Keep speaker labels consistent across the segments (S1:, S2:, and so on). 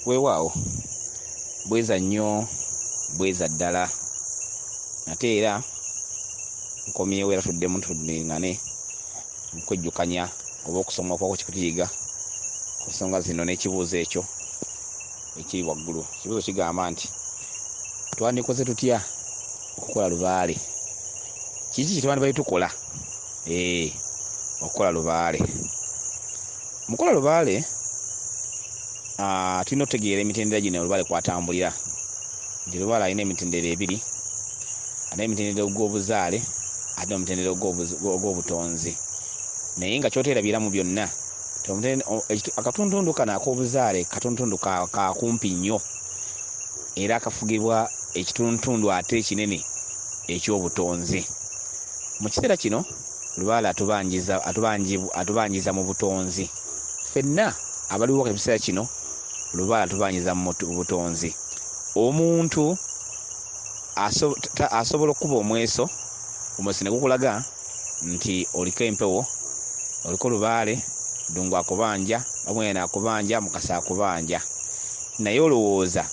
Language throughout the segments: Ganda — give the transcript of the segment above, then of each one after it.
S1: Weewaawo bweza nnyo bweza ddala nate era nkomyewo era tuddemu tuddingane mukwejjukanya oba okusoma okwako kikutuyiga ku nsonga zino n'ekibuuzo ekyo ekiri waggulu. Ekibuuzo kigamba nti twandikoze tutya okukola lubaale? Kiki kye twandibadde tukola ee okukola lubaale? Mu kukola lubaale tulina okutegeera emitendera gino lubaale kw'atambulira nti lubaale alina emitendera ebiri, alina emitendera ogw'obuzaale ate n'omutendera ogw'obutonzi. Naye nga ky'oteerabira mu byonna akatundutundu kano ak'obuzaale katundutundu ka kumpi nnyo era akafugibwa ekitundutundu ate ekinene eky'obutonzi. Mu kiseera kino Lubaale atubanjiza mu butonzi. Ffenna abaliwo mu kiseera kino Lubaale atubanjiza mu butonzi. Omuntu asobola okukuba omweso, omweso ne gukulaga nti oliko empewo, oliko Lubaale, Ddungu akubanja, Bamweyana akubanja, Mukasa akubanja. Naye olowooza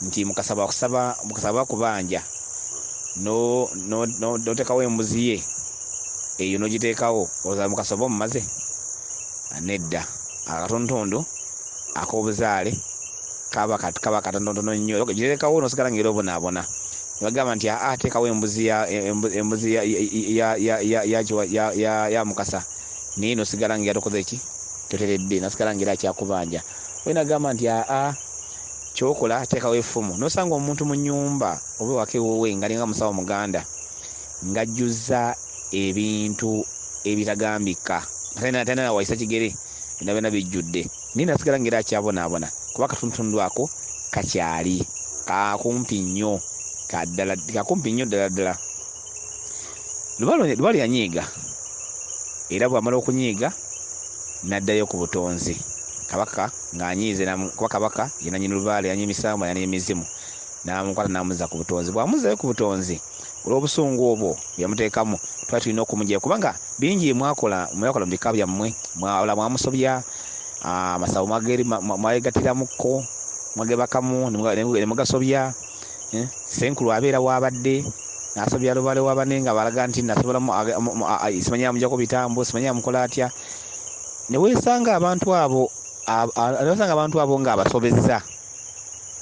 S1: nti Mukasa bw'akusaba, Mukasa bw'aba akubanja n'oteekawo embuzi ye eyo n'ogiteekawo, olowooza Mukasa oba omumaze? Nedda. Akatundutundu ak'obuzaale kaba kaba katonotono nnyo. Giteekawo n'osigala ng'era obonaabona. Ne bagamba nti aa teekawo embuzi ya embuzi ya ya ya ya ya ya ya ya Mukasa naye n'osigala ng'era tokoze ki? Toteredde, n'asigala ng'era akyakubanja. Oli n'agamba nti aa ky'okola teekawo effumu. N'osanga omuntu mu nnyumba oba ewaka ewuwe ng'alinga musawo muganda ng'ajjuzza ebintu ebitagambika nga talina na w'ayisa kigere byonna byonna bijjudde naye n'asigala ng'era akyabonaabona kuba akatundutundu ako kakyali kakumpi nnyo kaddala kakumpi nnyo ddala ddala. Lubaale yanyiiga era bw'amala okunyiiga n'addayo ku butonzi. Kabaka ng'anyiize kuba kabaka ye nannyini lubaale, nannyini misambwa, nannyini mizimu n'amukwata n'amuzza ku butonzi. Bw'amuzzayo ku butonzi olw'obusungu obwo bwe yamuteekamu twali tulina okumuggyayo kubanga bingi bye mwakola mwakola mu bika byammwe mwala mwamusobya amasabo mwagegattiramuko mwagebakamu ne mugasobya eh, Ssenkulu abeera w'abadde n'asobya lubaale wa banne nga balaga nti nasobola simanyi amugyako bitambo simanyi amukola atya ne weesanga abantu abo ne weesanga abantu abo ng'abasobezza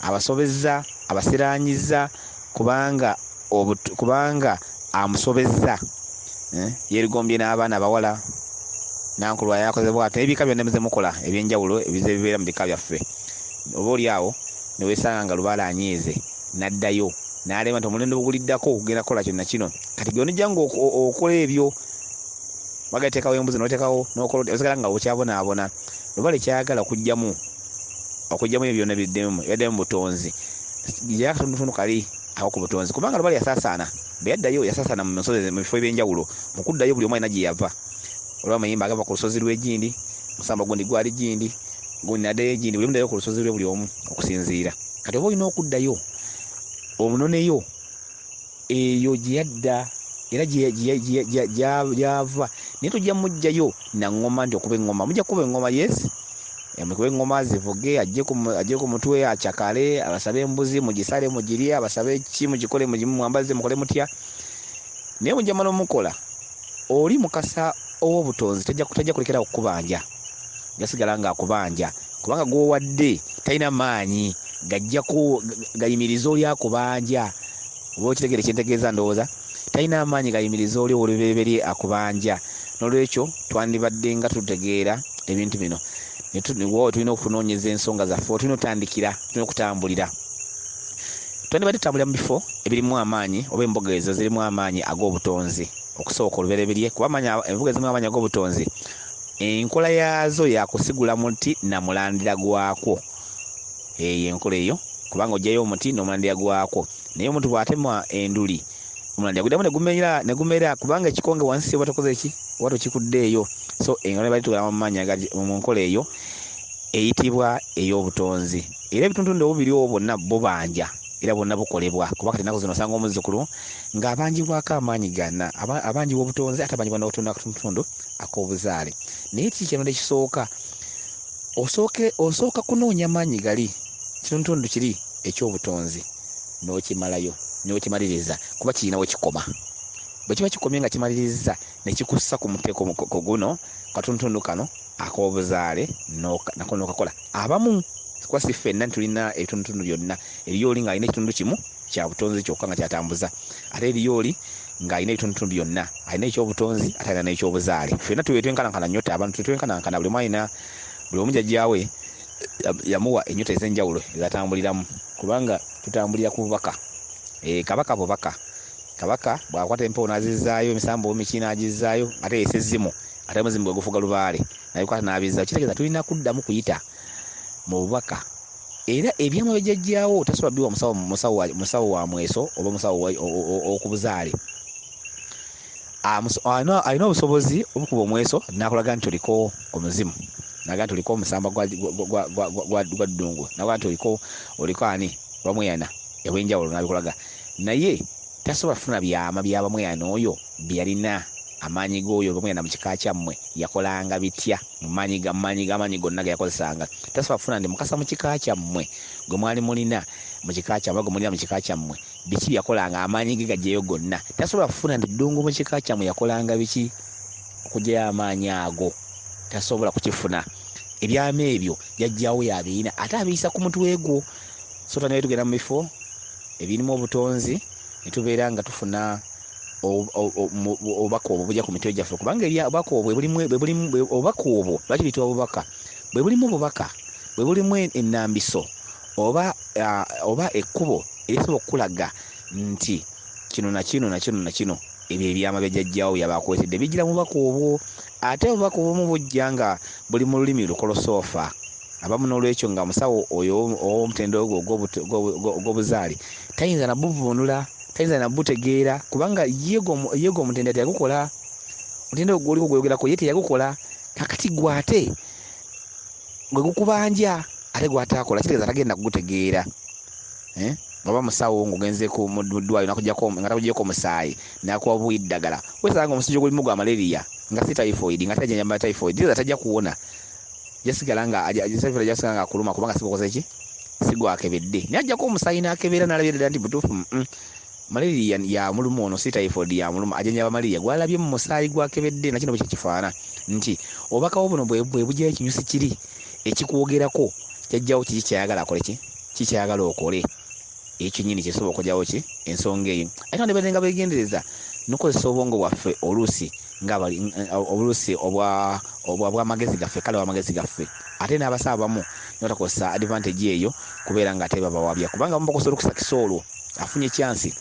S1: abasobezza abasiraanyizza kubanga kubanga amusobezza eh, yeerigombye n'abaana abawala nankulu yakoze bwati n'ebika byonna bize mukola ebyenjawulo ebize bibeera mu bika byaffe oba oli awo ne weesanga nga lubaale anyiize n'addayo n'alema nti omulembe oguliddako ogenda kukola kino na kino kati gwe onojja nga okola ebyo bagateekawo embuzi n'oteekawo n'okola osigala nga okyabonaabona lubaale kyayagala okugyamu okugyamu ebyo byonna biddemu yaddemu butonzi yakatundutundu kali ako ku butonzi kubanga lubaale yasaasaana bwe yaddayo yasaasaana mu nsozi mu bifo eby'enjawulo mu kuddayo buli omu alina gye yava olwa amayimba agava ku lusozi lw'egindi musamba gundi gwali gindi gundi naddayo egindi buli omu ddayo ku lusozi lwe buli omu okusinziira kati oba olina okuddayo omunoneyo eyo gye yadda era gyava naye tojja mujjayo na ŋŋoma nti okuba eŋŋoma mujja kukuba eŋŋoma yes mukube eŋŋoma zivuge ajje ku mutwe acakale abasabe embuzi mugisale mugirye abasabe ki mugikole mwambaze mukole mutya naye mujja mala omukola oli mukasa ow'obutonzi tajja kulekerawo kukubanja jasigala nga akubanja kubanga gwowadde talina maanyi gajjako gayimiriza oli akubanja oba okitegere kyentegeeza ndowooza talina amaanyi gayimiriza oli ow'olubereberye akubanja n'olwekyo twandibadde nga tutegeera ebintu bino tulina okunoonyeza ensonga zaffe tulina otandikira tulina okutambulira twandibadde tutambulira mu bifo ebirimu amaanyi oba emboga ezo zirimu amaanyi ag'obutonzi okusooka olubereberye kuba emboga ezirimu amaanyi ag'obutonzi enkola yaazo yakusigula muti na mulandira gwakwo eyo enkola eyo kubanga ojjayo omuti n'omulandira gwakwo naye omuntu bw'atema enduli omulandira guddamu ne gumera kubanga ekikonge wansi oba tokoze ki oba tokikuddeeyo so enkola bali tugala mu maanyi mu nkola eyo eyitibwa ey'obutonzi era ebitundutundu obubiri obwo bwonna bubanja era bwonna bukolebwa kuba kati ennaku zino osanga omuzzukulu ng'abanjibwako amaanyi gana abanjibwa obutonzi ate abanjibwa n'akatundutundu ak'obuzaale naye kiki kyano ekisooka osooka kunoonya maanyi gali Kitundutundu kiri ekyobutonzi n'okimalayo, n'okimaliriza, kuba kirina we kikoma. Bwe kiba kikomye nga kimaliriza ne kikussa ku muteeko guno katundutundu kano ak'obuzaale nako n'okakola. Abamu kuba si ffenna tulina ebitundutundu byonna. Eriyo oli ng'alina ekitundu kimu kya butonzi kyokka nga kyatambuza, ate eriyo oli ng'alina ebitundutundu byonna, alina ekyobutonzi ate alina n'ekyobuzaale. Ffenna twenkanankana nnyota, abantu tetwenkanankana, buli omu alina, buli omu jjajjaawe yamuwa ennyota ez'enjawulo ezatambuliramu, kubanga tutambulira ku bubaka. Kabaka bubaka. Kabaka bw'akwata empewo n'azizzaayo, emisambo miki n'agizzaayo, ate ye sezzimu, ate omuzimu gwe gufuga lubaale, n'abikwata n'abizzaayo. Kitegeeza tulina kuddamu kuyita mu bubaka. Era ebyama bya jjajjaawo tasobola biwa musawo wa mweso oba musawo ow'okubuzaale. Alina obusobozi obukuba omweso n'akulaga nti oliko omuzimu, n'agamba nti oliko omusamba gwa ddungu, n'agamba nti oliko ani bamweyana ebw'enjawulo n'abikulaga. Naye tasobola kufuna byama bya bamweyana oyo bye yalina, amaanyi g'oyo bamweyana mu kika kyammwe yakolanga bitya mu maanyi g'amaanyi gonna ge yakozesanga. Tasobola kufuna nti mukasa mu kika kyammwe gwe mwali mulina mu kika kyammwe, gwe mulina mu kika kyammwe, biki bye yakolanga, amaanyi ge gaggyeyo gonna. Tasobola kufuna nti ddungu mu kika kyammwe yakolanga biki okuggyayo amaanyi ago, tasobola kukifuna. Ebyama ebyo jjajjaawo y'abirina, ate abiyisa ku mutwe gwo. So twandibadde tugenda mu bifo ebirimu obutonzi ne tubeera nga tufuna obubaka obwo bujja ku mitwe gyaffe, kubanga obubaka obwo obubaka obwo lwaki buyitibwa bubaka? Bwe bulimu obubaka, bwe bulimu ennambiso oba ekkubo erisobola okukulaga nti kino na kino na kino na kino, ebyo ebyama bya jjajjaawo by'abakwetedde bijjira mu bubaka obwo. Ate obubaka obumu bujja nga buli mu lulimi lukolosoofa. Abamu n'olwekyo nga musawo oyo ow'omutendo ogwo ogw'obuzaale tayinza na buvvuunula, tayinza na butegeera, kubanga ye gwe omutendo teyagukola. Omutendo ogwo oliko gweyogerako ye teyagukola. Kakati gwe ate gwe gukubanja ate gw'ataakola, kitegeeza tagenda kugutegeera. Bw'aba musawo ng'ogenze mu ddwaliro nga takugyeko omusaayi n'akuwa buwi ddagala, weesanga ng'omusujja ogulimu gwa malaria nga si typhoid, nga tajjanjaba typhoid, kitegeeza tajja kuwona. Jasigala nga akuluma kubanga si gukoze ki? Si gwakebedde. Naye ajjako omusaayi n'akebera n'alabira ddala nti butuufu, malaria ya muluma ono, si typhoid ya muluma, ajjanjaba malaria gw'alabye mu musaayi gwakebedde. Na kino bwe kifaanana nti obubaka buno bwe bugyayo ekinyusi kiri ekikwogerako, kyajjawo kiki ky'ayagala akole ki? Kiki ky'ayagala okole? Ekyo nnyini kyesobola okugyawo ki? Ensonga eyo. Ate twandibadde nga beegendereza n'okukozesa obwongo bwaffe oluusi oluusi obw'amagezi gaffe, kale obw'amagezi gaffe. Ate n'abasawo abamu ne batakozesa advantage eyo kubeera nga ate babawabya, kubanga abamu bakozesa olukusakisa olwo afunye chance,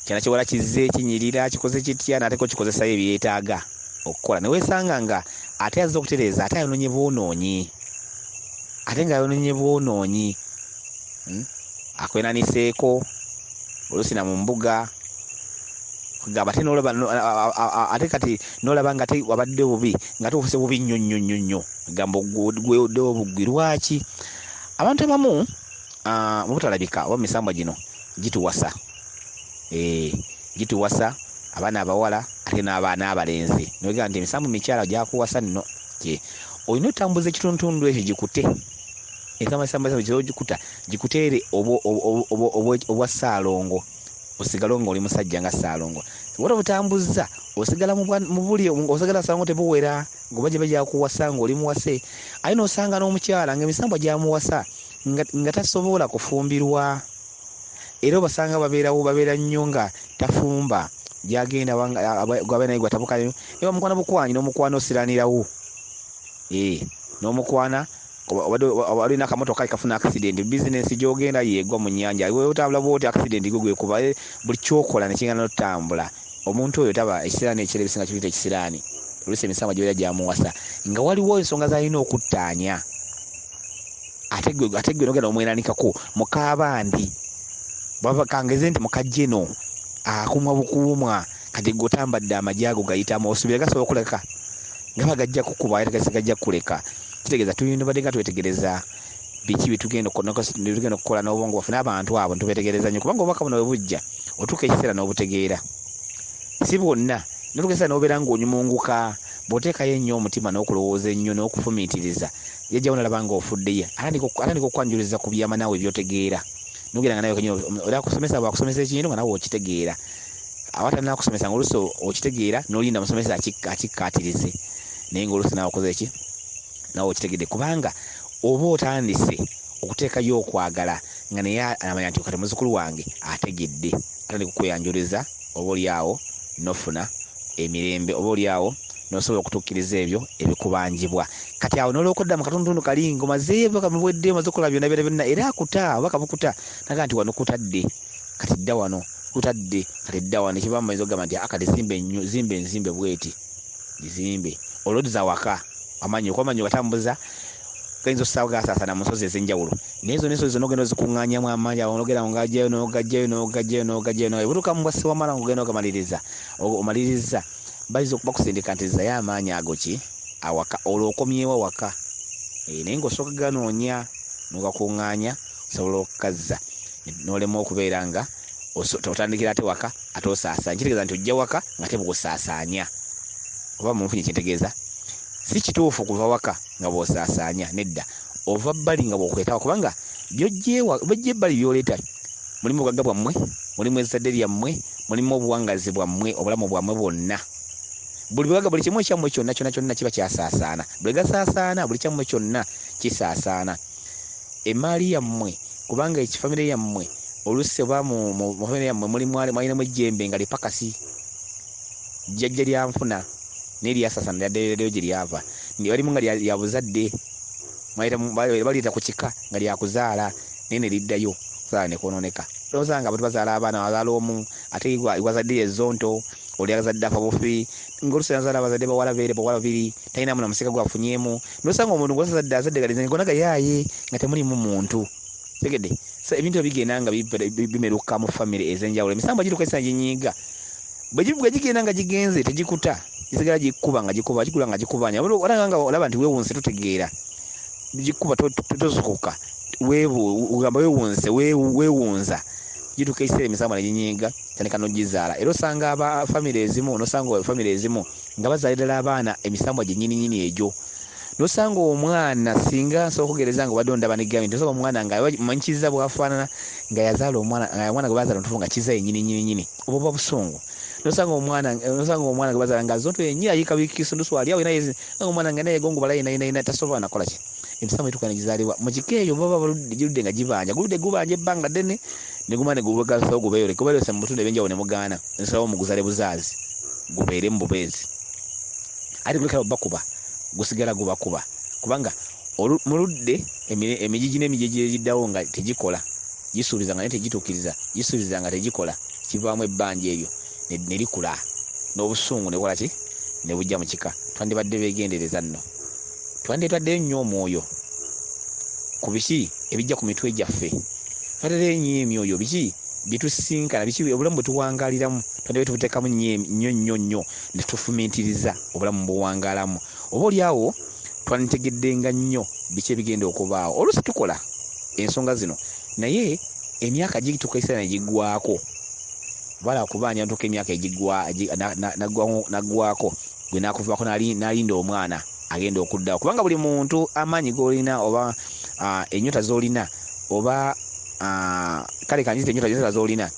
S1: kyana kiwala kizze kinyirira kikoze kitya, n'ateeka okikozesayo ebyeetaaga okukola, ne weesanga nga ate azze okutereeza ate ayonoonye bwonoonyi, ate ng'ayonoonye bwonoonyi. Akwenaniseeko oluusi na mu mbuga, kugamba ate n'olaba ate kati n'olaba nga ate wabadde bubi, nga ate ofuuse bubi nnyo nnyo nnyo nnyo, kugamba gwedde obugwi. Lwaki abantu abamu mu butalabika oba mu misambwa gino gituwasa, gituwasa abaana abawala ate n'abaana abalenzi, nogamba nti emisambu mikyala gyakuwasa nno, olina otambuza ekitundutundu ekyo gikute, emisambu gikuta gikuteere obwa ssaalongo, osigale ng'oli musajja nga ssaalongo. Bw'oba obutambuzza osigala mu buli, osigala ssaalongo tebuwera, ng'oba gye bajja kuwasa ng'oli muwase. Ate n'osanga n'omukyala ng'emisambwa gyamuwasa nga tasobola kufumbirwa, era obasanga babeerawo babeera nnyo nga tafumba, gy'agenda gw'abeera naye gw'atabuka naye bamukwana bukwanyi n'omukwana osiranirawo, n'omukwana obadde olina akamotoka kafuna accident, bizinensi gy'ogenda yeegwa mu nnyanja, otambula bw'oti accident gwe gwekuba, buli ky'okola ne kigenda n'otambula. Omuntu oyo taba ekisiraani ekirala ebisinga kiyita ekisiraani, oluusi emisambwa gibeera gyamuwasa nga waliwo ensonga z'alina okuttaanya, ate gwe n'ogenda omweranikako mukaabandi, kangeze nti mukajjeno akumwa bukuumwa, kati gwe otambadde amagye ago gayitamu, osuubira gasobola okuleka nga bagajja kukuba ate gajja kukuleka. Kitegeeza tulina badde nga twetegereza biki bye tugenda okukola n'obwongo bwaffe n'abantu abo tubeetegereza nnyo, kubanga obubaka buno bwe bujja otuuka ekiseera n'obutegeera, si bwonna, n'otuuka ekiseera n'obeera ng'onyumunguka Bw'oteekayo ennyo omutima n'okulowooza ennyo n'okufumiitiriza, jjajja wo nalaba ng'ofuddeyo, atandika okukwanjululiza ku byama naawe by'otegeera. N'ogenda nga naawe kennyini, era akusomesa bw'akusomesa ekintu nga naawe okitegeera. Aba tannakusomesa ng'oluusi okitegeera n'olinda musomesa akikkaatirize, naye ng'oluusi naawe okoze ki? Naawe okitegedde, kubanga oba otandise okuteekayo okwagala nga naye amanya nti kati muzzukulu wange ategedde, atandika okukweyanjululiza, oba oli awo n'ofuna emirembe, oba oli awo n'osobola okutuukiriza ebyo ebikubanjibwa. Kati awo n'olyoka odda mu katundutundu kali ng'omazeeyo kamuwedde, omaze okukola byonna byonna byonna, era akuta oba kabukuta naga nti wano kutadde, kati dda wano, kutadde, kati dda wano. Ekiva mu mayinza okugamba nti kati zimba ennyo, zimba enzimbe bw'eti, gizimbe. Olwoddiza waka, amanyi okuba amanyi ogatambuza, gayinza ossaawo gasaasaana mu nsozi ez'enjawulo. Naye zonna ensozi zonna ogenda ozikuŋŋaanyamu amaanyi, awo n'ogenda ng'ogaggyayo, n'ogaggyayo, n'ogaggyayo, n'ogaggyayo, n'ogaggyayo. Bw'otuuka mu bwassewamala ng'ogenda ogamaliriza, omaliriza, bayinza bakusindika nti zzayo amaanyi ago ki awaka, olwo okomyewo awaka. Naye ng'osooka ganoonya n'ogakuŋŋaanya osobola okukazza, n'olema okubeera nga otandikira ate waka ate osaasaanya. Kitegeeza nti ojja waka nga te bw'osaasaanya. Oba munfunye kye ntegeeza? Si kituufu kuva waka nga bw'osaasaanya, nedda. Ova bbali nga bw'okwetawo, kubanga by'oggya ebbali by'oleeta mulimu obugagga bwammwe, mulimu ezzadde lyammwe, mulimu obuwangazi bwammwe, obulamu bwammwe bwonna. Buli bugagga, buli kimu ekyammwe kyonna kyonna kyonna kiba kyasaasaana. Bwe gasaasaana, buli kyammwe kyonna kisaasaana. Emmaali yammwe, kubanga ekifamire yammwe, oluusi oba mu famire yammwe mulimu mwalinamu ejjembe nga lipakasi, jjajja lya nfuna, naye lyasaasaana lyaddayo gye lyava. Walimu nga lya buzadde, baliyita ku kika nga lyakuzaala, naye ne liddayo kuzaala ne kwonooneka. Olowooza nga abantu bazaala abaana, bazaala omu, ate gwazadde ye zonto, oli azadde afa bufi, ng'oluusi azaala abazadde bawala beere bawala babiri, talinamu na musika gwafunyeemu. N'osanga omuntu gw'azadde azadde galize gonna gayaaye nga temulimu muntu. Tegedde? So ebintu ebyo bigenda nga bimeruka mu famire ez'enjawulo. Emisambo gituuka ekiseera ginyiiga. Bwe gigenda nga gigenze tegikuta, gisigala gikuba nga gikuba, gikula nga gikubanya. Olaba nga olaba nti weewunze totegeera. Gikuba tozukuka. Ogamba weewunze, weewunza. Gituuka ekiseera emisambo ne ginyiiga, tandika n'ogizaala. Era osanga aba famire ezimu, n'osanga famire ezimu nga bazaala ddala abaana emisambwa gye nnyini nnyini egyo. N'osanga omwana, singa nsobola okugereza nga obadde ondaba ne gavumenti, n'osanga omwana nga omanyi Kizza bw'afaanana, nga yazaala omwana, nga omwana gwe bazaala omutuufu nga Kizza ye nnyini nnyini nnyini, obwo buba busungu. N'osanga omwana gwe bazaala nga zonto yennyini ayiika bikisundusu ali awo, yenna nga omwana nga naye yegongobala yenna yenna yenna, tasobola nakola ki. Emisambo gituuka ne gizaalibwa. Mu kika eyo baba girudde nga gibanja, guludde gubanja ebbanga ddene, ne gumala ne gugasawo gubeeyoleke, gubeeyolese mu bitundu eby'enjawulo ne mugaana, ne nsalawo muguzaale buzaazi, gubeere mu bubeezi. Ate gulekera bakuba, gusigala gubakuba, kubanga muludde emigigi n'emigigi egiddawo nga tegikola, gisuubiza nga naye tegituukiriza, gisuubiza nga tegikola, kivaamu ebbanja eryo ne likula, n'obusungu ne bukola ki? Ne bujja mu kika. Twandibadde beegendereza nno. Twanditaddeyo nnyo omwoyo ku biki ebijja ku mitwe gyaffe. Twanditaddeyo nnyo emyoyo biki bye tusisinkana, biki obulamu bwe tuwangaaliramu, twandibadde tubuteekamu nnyo nnyo nnyo nnyo ne tufumiitiriza obulamu bw'owangaalamu. Oba oli awo twanditegeddenga nnyo biki ebigenda okubaawo. Oluusi tukola ensonga zino, naye emyaka gituuka ekiseera ne giggwaako. Bala kubanja ntuuka emyaka naggwako, gwe n'akuvaako n'alinda omwana agenda okuddawo. Kubanga buli muntu amaanyi g'olina oba ennyota z'olina oba kale kanjite ennyota z'olina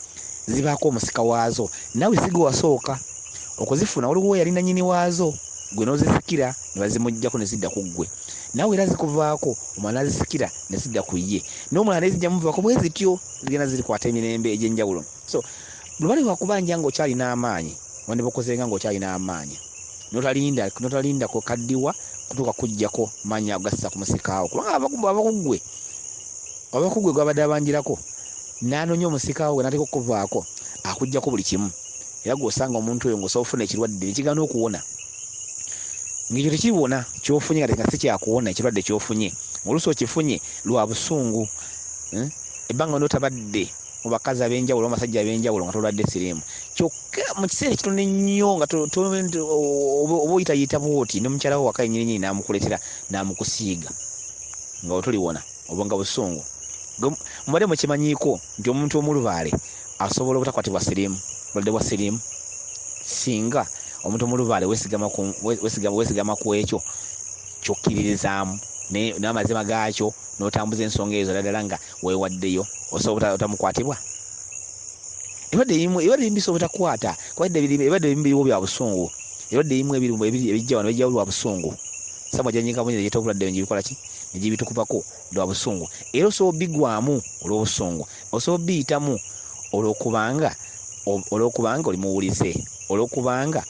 S1: zibaako omusika waazo, naawe si gwe wasooka okuzifuna, waliwo yali nannyini waazo, gwe n'ozisikira ne bazimuggyako ne zidda ku ggwe, naawe era zikuvaako omwana n'azisikira ne zidda ku ye, n'omulala naye zijja muvaako bwe zityo, zigenda zirikwata emirembe egy'enjawulo. So lubale lwakubanja ng'okyalina amaanyi, wandibukozenga ng'okyalina amaanyi, n'otalinda kukaddiwa kutuuka kuggyako maanyi ago gassa ku musikaawo, kubanga aba ku ggwe gw'abadde abanjirako, n'anoonya omusikaawo gwe n'ateeka okukuvaako, akuggyako buli kimu. Era gw'osanga omuntu oyo ng'osobola okufuna ekirwadde ne kigaana okuwona, ng'ekyo tekiwona ky'ofunye nga si kyakuwona, ekirwadde ky'ofunye oluusi okifunye lwa busungu. Ebbanga n'otabadde mu bakazi ab'enjawulo oba abasajja ab'enjawulo nga tolwadde siriimu, kyokka mu kiseera ekitono ennyo nga oba oyitayita bw'oti ne mukyala wo waka yennyini nnyini n'amukuleetera n'amukusiiga nga otoliwona, oba nga busungu. Mubadde mukimanyiiko nti omuntu omulubaale asobola obutakwatibwa siriimu, bulwadde bwa siriimu, singa Omuntu omulubaale weesigama ku ekyo kyokkiririzaamu n'amazima gaakyo, n'otambuza ensonga ezo ddala nga weewaddeyo, osobola otamukwatibwa. Ebadde ebimu bisobola obutakwata, kuba ebadde ebimu biriwo bya busungu, ebadde ebimu ebijja wano bijjawo lwa busungu. Samu ajanyika bunye yeta obulwadde ngibikola ki negibitukubako lwa busungu, era osobola obigwamu olw'obusungu, osobola obiyitamu olw'okubanga oli muwulize, olw'okubanga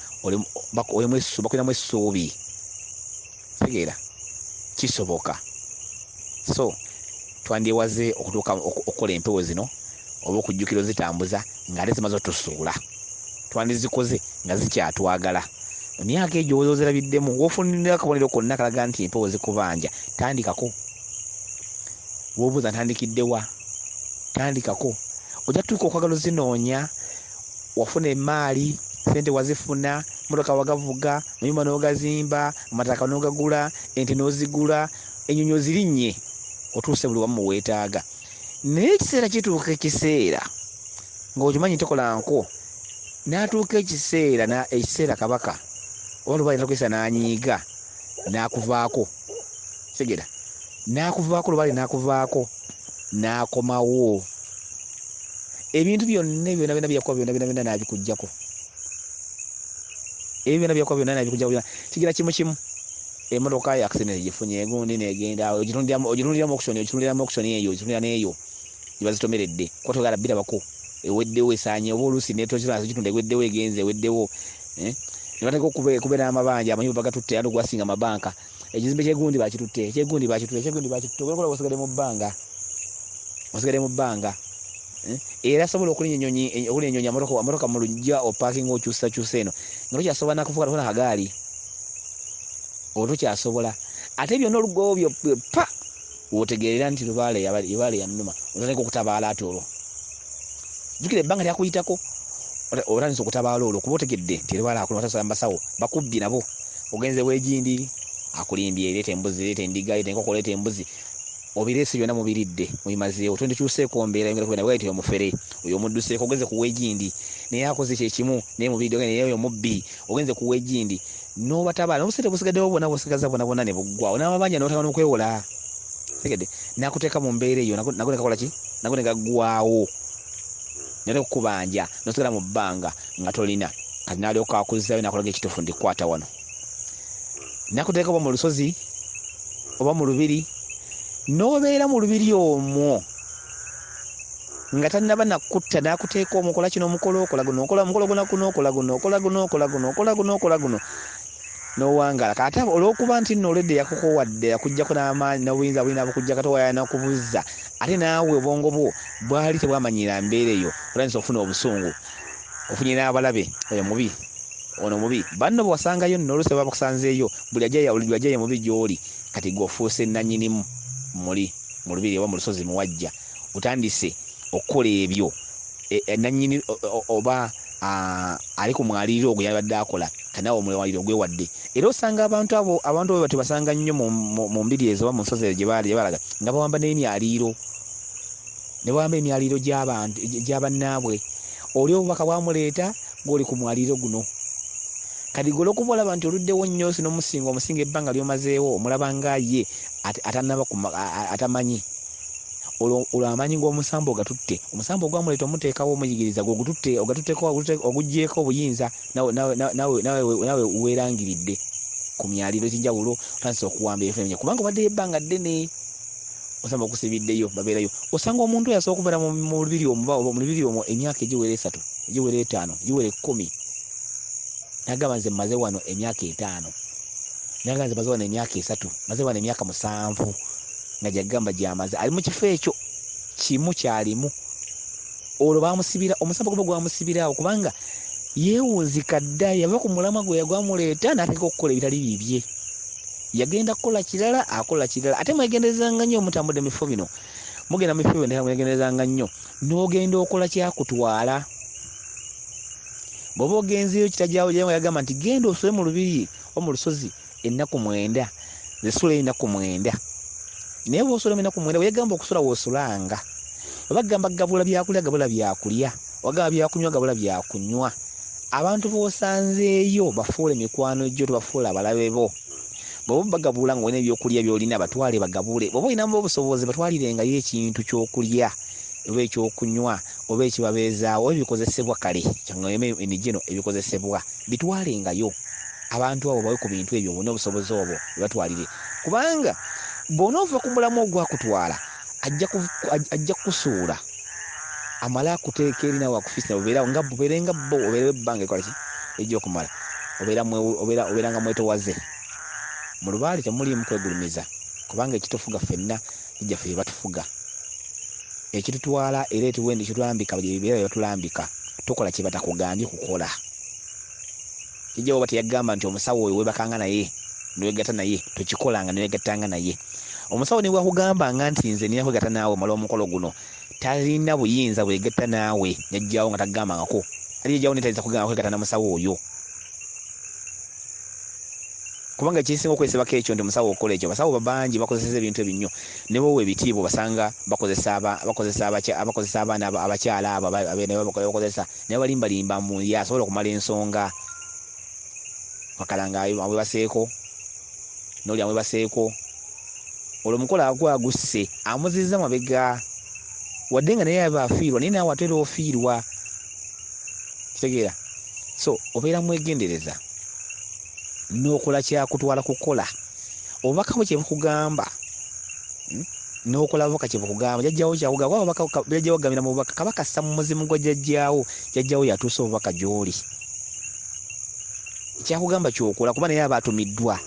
S1: bakulinamu essuubi. Tegeera, kisoboka. So twandyewaze okutuuka okukola empewo zino oba okujjukira ozitambuza ng'ate zimaze otusuula. Twandizikoze nga zikyatwagala. Emyaka egyo ozirabiddemu, w'ofunira akabonero konna kalaga nti empewo zikubanja, tandikako. W'obuuza ntandikidde wa, tandikako. Ojja tuuka okwagala ozinoonya, wafuna emmaali, ssente wazifuna, mmotoka wagavuga, amayumba n'ogazimba, amataka n'ogagula, ente n'ozigula, ennyonyi ozirinnye, otuuse buli wamu weetaaga. Naye ekiseera kituuka ekiseera ng'okimanyi tokola nko, n'atuuka ekiseera kabaka oba lubaale n'atuuka n'anyiiga n'akuvaako. Kitegeera, n'akuvaako lubaale n'akuvaako n'akomawo. Ebintu byonna byonna byonna byakuba byonna byonna byonna n'abikuggyako. Ebyo byonna byakuba byonna n'abikuggyako byonna. Kigira kimu kimu. Emmotoka ya accident egifunye egundi n'egenda, ogitundiramu auction, ogitundiramu auction eyo, ogitundira n'eyo gye bazitomeredde. Kuba toyagala birabako, eweddewo esaanye, oba oluusi n'etokitunda eweddewo egenze eweddewo. Ne bateeka okubeera n'amabanja, amayumba bagatutte, ate ogwasinga amabanka. Ekizimbe ky'egundi bakitutte, ekyegundi bakitutte, ekyegundi bakitutte, ogenda okulaba osigadde mu bbanga. Osigadde mu bbanga. Era asobola okulinnya ennyonyi, ammotoka mu luggya opaakinga okyusakyusa eno. Nga tokyasobola nakuvuga tofuna kagaali. Oba tokyasobola. Ate byonna oluggwawo byo pa! W'otegeerera nti lubaale yannuma. Otandika okutabaala ate olwo. Jjukira ebbanga lyakuyitako, otandise okutabaala olwo kuba otegedde nti lubaale akuluma, tasala mu basawo, bakubbye nabo. Ogenze w'egindi, akulimbye, leeta embuzi, leeta endiga, leeta enkoko, leeta embuzi. Obireese byonna mubiridde, mubimazeewo. Tondikyuseeko mbeera, yongera kubeera bw'ati omufere. Oyo omudduseeko, ogenze ku w'egindi. Naye akoze kye kimu, naye mubiridde, ogenze naye oyo mubbi. Ogenze ku w'egindi. N'obatabaala, n'obusente busigaddewo bwonna bw'osigaza bwonna bwonna ne buggwaawo. N'amabanja n'otandika n'okwewola. Tegedde, n'akuteeka mu mbeera eyo, nago ne gakola ki? Nago ne gaggwaawo. Naye okukubanja, n'osigala mu bbanga nga tolina. Kati n'alyoka akuzzaayo n'akulaga ekituufu nti kwata wano. N'akuteeka oba mu lusozi, oba mu lubiri, n'obeera mu lubiri omwo nga tannaba nakutta, n'akuteeka omwo, okola kino omukolo, okola guno, okola omukolo guno, guno, okola guno, okola guno, okola guno, okola guno, okola guno. N'owangaala. Kati ate olw'okuba nti nno olwedde yakukowadde, yakuggyako n'amaanyi, n'obuyinza bulina bukuggyako, ate wayala n'okubuzza. Ate naawe obwongo bwo bwali tebwamanyiira mbeera eyo, otandise okufuna obusungu. Ofunye n'abalabe, oyo mubi, ono mubi. Banno bwe wasangayo nno oluusi baba bakusanzeeyo, buli ajja ye mubi gy'oli. Kati ggwe ofuuse nnannyinimu muli mu lubiri oba mu lusozi muwajja. Otandise okukola ebyo, nnannyini oba ali ku mwaliiro ogwo yabadde akola, kati naawe omwaliiro ogwewadde. Era osanga abantu abo, abantu abo tebasanga nnyo mu mbiri ezo oba mu nsozi ezo gye balaga, nga bawamba n'emyaliiro. Ne bawamba emyaliiro gy'abantu, gya bannaabwe. Oli obubaka bwamuleeta, gw'oli ku mwaliiro guno. Kati gwe olw'okuba olaba nti oluddewo nnyo, si n'omusinga, omusinga ebbanga ly'omazeewo, omulaba nga ye atannaba atamanyi. Olwo amaanyi g'omusambu ogatutte. Omusambu ogwamuleeta omuteekawo omuyigiriza, gwe ogututte, ogatutteko, oguggyeeko obuyinza, naawe weerangiridde ku myaliiro egy'enjawulo, otandise okuwamba ebifo ebingi. Kubanga obaddeyo ebbanga ddene, osanga bakusibiddeyo, babeerayo. Osanga omuntu oyo asobola okubeera mu lubiri omwo, oba mu lubiri omwo emyaka egiwera 3, egiwera 5, egiwera 10. N'agamba nze mmaze wano emyaka 5. N'agamba nze mmaze wano emyaka 3, mmaze wano emyaka 7. Nga gy'agamba gy'amaze. Ali mu kifo ekyo kimu ky'alimu. Olwo baamusibira, omusambu guba gwamusibira awo kubanga yeewunzika dda, yava ku mulamwa gwe gwamuleeta n'atandika okukola ebitali bibye. Yagenda kukola kirala, akola kirala. Ate mwegenderezanga nnyo mutambudde mu bifo bino. Mugenda mu bifo bino mwegenderezanga nnyo. N'ogenda okola kyakutwala. Bw'oba ogenzeeyo kitajjawo yagamba nti genda osule mu lubiri oba mu lusozi ennaku 9. Nze sulayo ennaku 9. Naye bw'osula ennaku 9, bwe yagamba okusula w'osulanga. Bwe bagamba gabula byakulya, gabula byakulya. Wagamba byakunywa, gabula byakunywa. Abantu b'osanzeeyo bafuule mikwano gyo, tobafuula abalabe bo. Bw'oba bagabula ng'olina ebyokulya by'olina, batwale bagabule. Bw'oba olinamu obusobozi, batwalirengayo ekintu ky'okulya oba ekyokunywa oba ekibabeezaawo oba ebikozesebwa. Kale eno ebikozesebwa bitwalengayo abantu abo, bawe ku bintu ebyo, olina obusobozi obwo bibatwalire. Kubanga bw'onoova ku mulamu ogwakutwala, ajja kukusuula, amale akuteeka eri nawe akufiisa, obeerawo nga obeere nga bo, obeerewo ebbanga ekola ki ejja okumala, obeera nga mwetowaze. Mu lubaale temuliimu kwegulumiza, kubanga ekitufuga ffenna jjajjaffe bye batufuga, ekitutwala era etuwende ekitulambika byebibeera bye batulambika. Tokola kye batakugambye kukola. Kijja oba teyagamba nti omusawo oyo weebakanga naye newegatta naye, tokikolanga newegattanga naye. Omusawo ne bwakugambanga nti nze nina kwegatta naawe omala omukolo guno, talina buyinza bwegatta naawe jjajjaawo nga takugambangako. Ate jjajjaawo naye tayinza kugamba kwegatta na musawo oyo, kubanga ekisinga okwesibako ekyo nti omusawo okukola ekyo, abasawo bangi bakozesa ebintu ebinnyo ne bowa ebitiibwa, basanga bakozesa abaana abakyala abo bakozesa naye balimbalimba mu ye asobola okumala ensonga. Wakalanga amwebaseeko n'oli amwebaseeko, olwo omukola agwa agusse amuzizza mabega, wadde nga naye aba afiirwa, naye naawe ate era ofiirwa. Kitegeera? So obeera mwegendereza n'okola kyakutwala kukola, obubaka bwe kyebukugamba n'okola bubaka kyebukugamba. Jjajjaawo kyakugamba, jjajjaawo agambira mu bubaka, kabaka assa mu muzimu gwa jjajjaawo, jjajjaawo yatuusa obubaka gy'oli. Kyakugamba ky'okola, kuba naye aba atumiddwa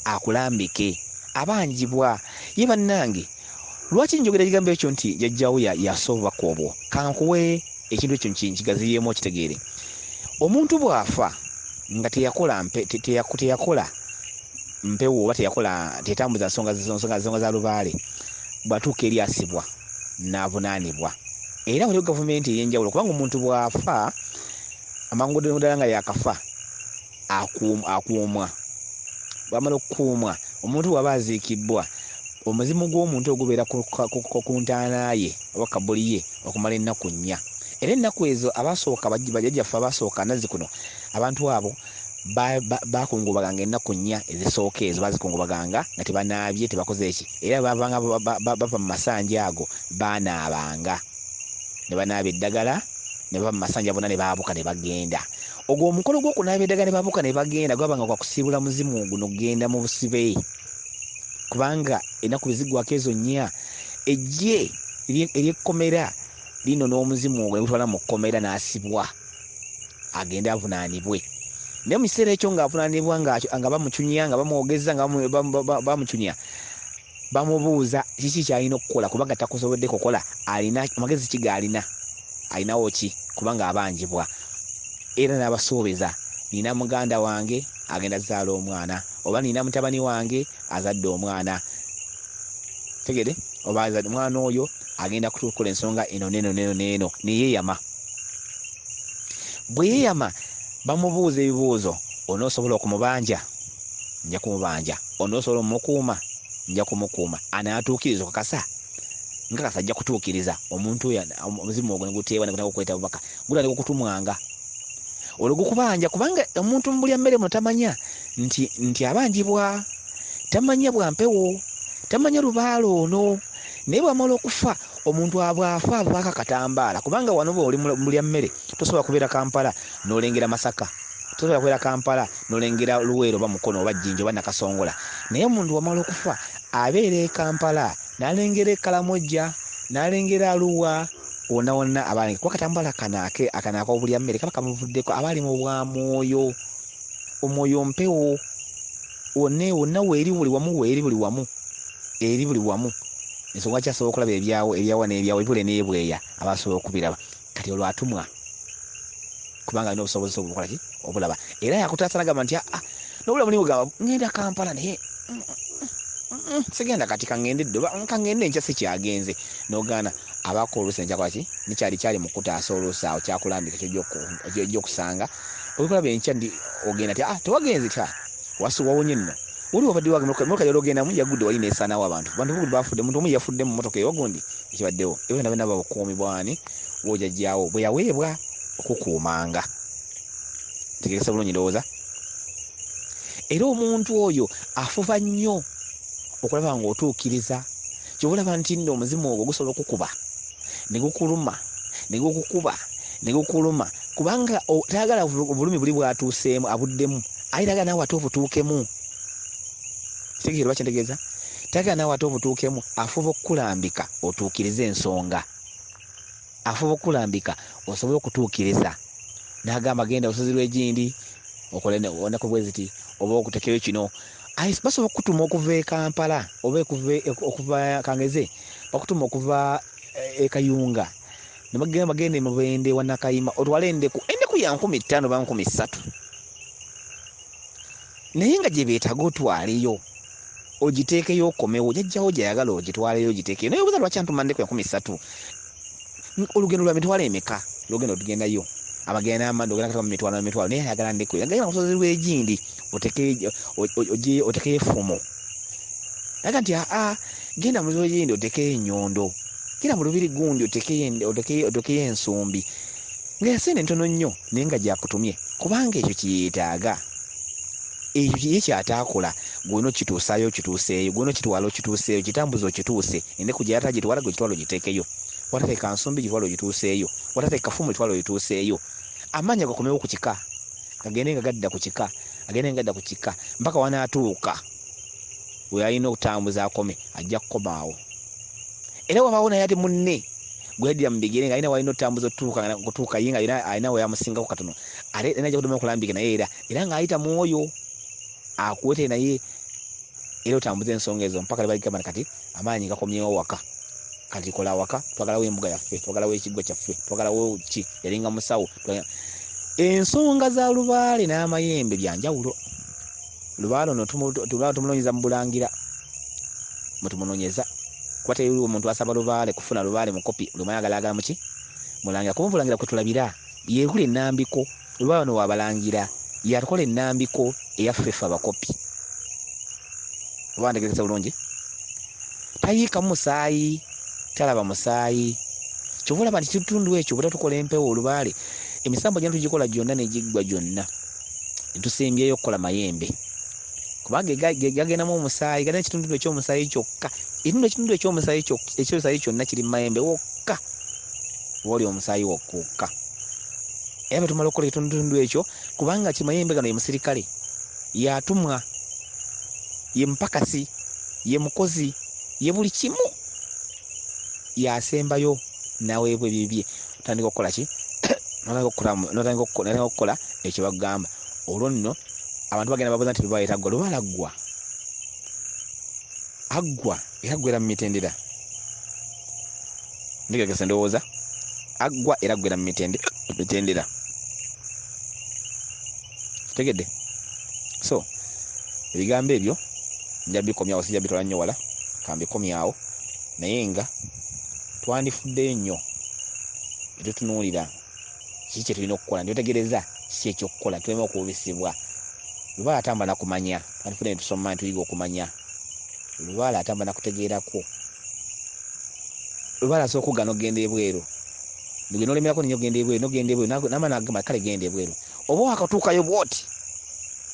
S1: akulambike, abanjibwa. Ye bannange, lwaki njogera ekigambo ekyo nti jjajjaawo yassa obubaka obwo? Kankuwe ekintu ekyo nkigaziyeemu okitegeere. Omuntu bw'afa nga teyakola mpewo oba teyatambuza nsonga za lubaale, bw'atuuka eri asibwa n'avunaanibwa. Era waliwo gavumenti ey'enjawulo, kubanga omuntu bw'afa amangu ddala nga yakafa akuumwa. Bw'amala okukuumwa, omuntu bw'aba aziikibbwa, omuzimu gw'omuntu ogubeera ku ntaana ye oba kabuli ye okumala ennaku 4. Era ennaku ezo abasooka, bajjajjaffe abasooka nazzikuno, abantu abo bakungubaganga ennaku 4 ezisooka ezo, bazikungubaganga nga tebanaabye, tebakoze ki. Era bavanga bava mu masanja ago, banaabanga ne banaaba eddagala, ne bava mu masanja bonna ne baabuka ne bagenda. Ogwo omukolo gw'okunaaba eddagala ne baabuka ne bagenda gwabanga gwa kusiibula muzimu guno kugenda mu busibe, kubanga ennaku bwe ziggwako ezo 4, eggye ery'ekkomera lino n'omuzimu ogwo ne gutwala mu kkomera n'asibwa agende avunaanibwe. Naye mu kiseera ekyo ng'avunaanibwa, nga bamucunya, nga bamwogeza, nga bamucunya, bamubuuza kiki ky'alina okukola, kubanga takusobodde kukola, alina amagezi ki g'alina, alinawo ki, kubanga abanjibwa. Era n'abasuubiza, nina muganda wange agenda zaala omwana, oba nina mutabani wange azadde omwana, tegere oba azadde omwana oyo agenda kutukola ensonga eno n'eno n'eno n'eno. Ne yeeyama. Bwe yeeyama bamubuuza ebibuuzo, onoosobola okumubanja? Nja kumubanja. Onoosobola omukuuma? Nja kumukuuma. Anaatuukiriza okukakasa? Nkakasa ajja kutuukiriza. Omuntu oyo omuzimu ogwo ne guteebwa ne gutandika okuleeta bubaka, gutandika okutumwanga. Olwo gukubanja, kubanga omuntu mu bulya mmere muno tamanya nti abanjibwa, tamanya bwa mpewo, tamanya lubaale ono. Naye bw'amala okufa, omuntu bw'afa avaako akatambaala, kubanga wano bw'oli mu bulya mmere tosobola kubeera Kampala n'olengera Masaka, tosobola kubeera Kampala n'olengera Luweero oba Mukono oba Jjinja oba Nakasongola. Naye omuntu bw'amala okufa abeera e Kampala n'alengera e Kalamojja, n'alengera Arua, wonna wonna aba alengera. Kuba akatambaala kano akano ak'obulya mmere kaba kamuvuddeko, aba ali mu bwa mwoyo. Omwoyo mpewo, wonna wonna weeri buli wamu, weeri buli wamu, eri buli wamu. Ensonga ki asobola okulaba ebyawo, ebyawa n'ebyawo, ebibule n'ebweya, aba asobola okubiraba. Kati olwo atumwa, kubanga alina obusobozi obukola ki? Obulaba. Era yakutaasa n'agamba nti, aa, n'obula mulimu gamba, ŋŋenda Kampala naye, sigenda kati, kaŋŋende ddo, oba kaŋŋende enkya sikyagenze. N'ogaana, abaako oluusi nekyakola ki? Nekyali kyali mu kutaasa oluusi awo kyakulambika ky'ojja okusanga. Okulaba enkya ndi ogenda ti, tewagenze ti, wawonye nno. Wali wabadde wagenda mmotoka yali ogendamu yagudde wali n'esaanawo abantu. Bantu bugudde bafudde, omuntu omu yafudde mu mmotoka eyo gundi ekibaddewo. Ebyo byonna byonna bukuumi bw'ani? Bw'ojjajjaawo bwe yaweebwa okukuumanga. Ntegerekese bulungi ndowooza. Era omuntu oyo afuba nnyo okulaba ng'otuukiriza. Ky'ova olaba nti nno omuzimu ogwo gusobola okukuba ne gukuluma ne gukukuba ne gukuluma, kubanga tayagala obulumi buli bw'atuuseemu abuddemu, aye tayagala naawe ate obutuukemu. Kitegeera oba kyentegeeza? Tayagala naawe ate obutuukemu, afuba okukulambika otuukirize ensonga. Afuba okukulambika osobole okutuukiriza. N'agamba genda olusozi lw'egindi okole ennaku bwe ziti oba okutekeyo kino. Basobola okukutuma okuva e Kampala oba okuva kangeze bakutuma okuva e Kayunga ne bagenda bagenda e Mubende wa Nakayima otwale endeku, endeku ya 5,000 oba 3,000 naye nga gye beetaaga otwaleyo ogiteekeyo okomewo jajjawo gy'ayagala ogitwaleyo ogiteekeyo naye obuuza lwaki antuma ndeku ya 3,000 olugendo lwa mitwalo emeka lwogenda otugendayo abagenda n'amanda ogenda katoba mu mitwalo na mitwalo naye ayagala ndeku agenda ku lusozi lw'egindi otekeyo effumu aga nti aa genda mu lusozi lw'egindi otekeyo ennyondo genda mu lubiri gundi otekeyo ensumbi nga yasente ntono nnyo naye nga gyakutumye kubanga ekyo kyeyeetaaga ekyo ye kyataakola gwolina okituusaayo okituuseeyo gwolina okitwala okituuseeyo kitambuze okituuse endeku gyeyata gitwala gwe kitwala ogiteekeyo watateeka nsumbi gitwala ogituuseeyo watateeka ffumu litwala olituuseeyo amaanyi gakomewo ku kika gagende nga gadda ku kika agende nga gadda ku kika mpaka wanaatuuka we alina okutambuza akome ajja kukomaawo era wabaawo naye ate munne gwe yaddira mu bigere nga alina walina otambuza otuuka ye nga alina we yamusingako katono ate era ajja kuddamu okulambika naye era era ng'ayita mu oyo akuwete naye era otambuze ensonga ezo mpaka lwe baligamba kati amaanyi gakomyewo waka kati kola waka twagalawo embuga yaffe twagalawo ekiggwa kyaffe twagalawo ki yalinga musawo. Ensonga za lubaale n'amayembe bya njawulo. Lubaale ono tumunoonyeza mu bulangira mwe tumunoonyeza kuba teri omuntu asaba lubaale kufuna lubaale mukopi buli omu ayagala agala muki mulangira kuba mubulangira kwe tulabira yeekula ennambiko. Lubaale ono wabalangira yatukola ennambiko eyaffe ffe abakopi oba ntegerekese bulungi. Tayiikamu musaayi talaba musaayi kyova olaba nti kitundu ekyo bwe tukola empewo olubaale emisambo gyonna tugikola gyonna negiggwa gyonna netusembyeyo okukola mayembe kubanga gagendamu omusaayi galina ekitundu ekyomusaayi kyokka ekitundu ekyomusaayi ekyomusaayi kyonna kiri mu mayembe wokka oba oli omusaayi wokka wokka era bwe tumala okukola ekitundutundu ekyo kubanga kimayembe gano ye musirikale yatumwa ye mupakasi ye mukozi ye buli kimu yasembayo naweebwa ebibye otandika okukola ki notandika okukola ekyo bagamba olwo nno abantu bagenda babuuza nti lubaale taggwa lubaale aggwa aggwa era aggwera mu mitendera ntegerekese ndowooza aggwa era aggwera mu mitendera kitegedde. So ebigambo ebyo nja bikomyawo sijja bitwala nnyo wala kambikomyawo naye nga twandifuddeyo nnyo netutunuulira kiki kye tulina okukola netutegereza kiki ekyokukola tuleme okuwubisibwa. Lubaale atambula nakumanya twandifudde netusoma netuyiga okumanya lubaale atambula nakutegeerako. Lubaale asobola okugaana okugenda ebweru nolemerako nnyo ogenda ebweru nogenda ebweru namala nagamba kale genda ebweru oba wakatuukayo bwoti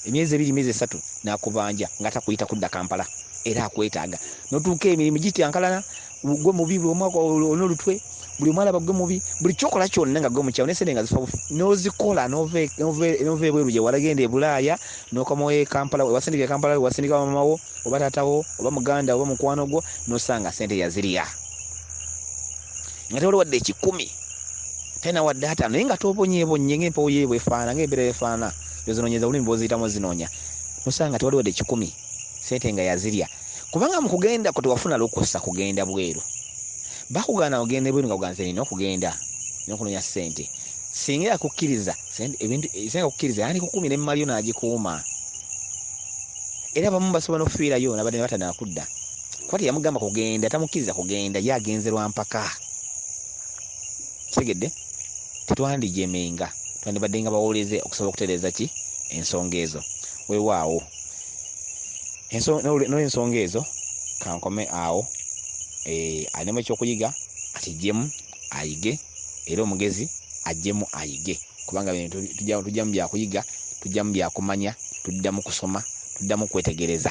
S1: emyezi ebiri emyezi esatu nakubanja nga takuyita kudda Kampala era akwetaaga notuuka emirimu gityankalana gwe mubi buli omu olina olutwe buli omu alaba gwe mubi buli kyokola kyonna nga gwe mukyamu nesente nga zifa bufu nozikola nova ebweru gye walagenda e Bulaaya nokomawo e Kampala wasindika e Kampala wasindika mama wo oba taata wo oba muganda oba mukwano gwo nosanga sente yazirya nga tewali wadde ekikumi talina wadde ataano naye nga tobonyeebonye ng'empewo ye bwefaana ng'embeera yefaana yozinoonyeza bulimi bwoziyitamu zinoonya nosanga tewali wadde ekikumi sente nga yazirya kubanga mu kugenda ko tewafuna lukusa kugenda bweru bakugaana ogenda ebweru nga kugaana nina okugenda nina okunoonya ssente singa yakukkiriza ebintu singa yakukkiriza yandikukumye n'emmali yo n'agikuuma era abamu basobola n'okufiirayo nabadde ne batanakudda kuba teyamugamba kugenda tamukkiriza kugenda ye agenze lwa mpaka. Kitegedde tetwandijemenga twandibadde nga bawoleze okusobola okutereeza ki ensonga ezo weewaawo n'ensonga ezo kankome awo alinamu ekyokuyiga akiggyemu ayige era omugezi aggyemu ayige. Kubanga bino tujjamu byakuyiga, tujjamu byakumanya, tuddamu kusoma, tuddamu kwetegereza.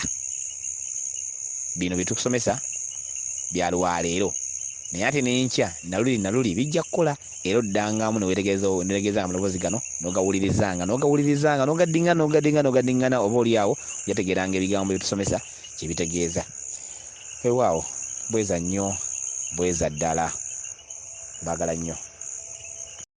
S1: Bino byetukusomesa bya lwaleero, naye ate n'enkya naluli naluli bijja kukola. Era oddangamu newetegereza amaloboozi gano, n'ogawulirizanga n'ogawulirizanga n'ogaddingana n'ogaddingana n'ogaddingana, oba oli awo ojategeeranga ebigambo byetusomesa kye bitegeeza. Weewaawo, bweza nnyo, bweza ddala, mbaagala nnyo.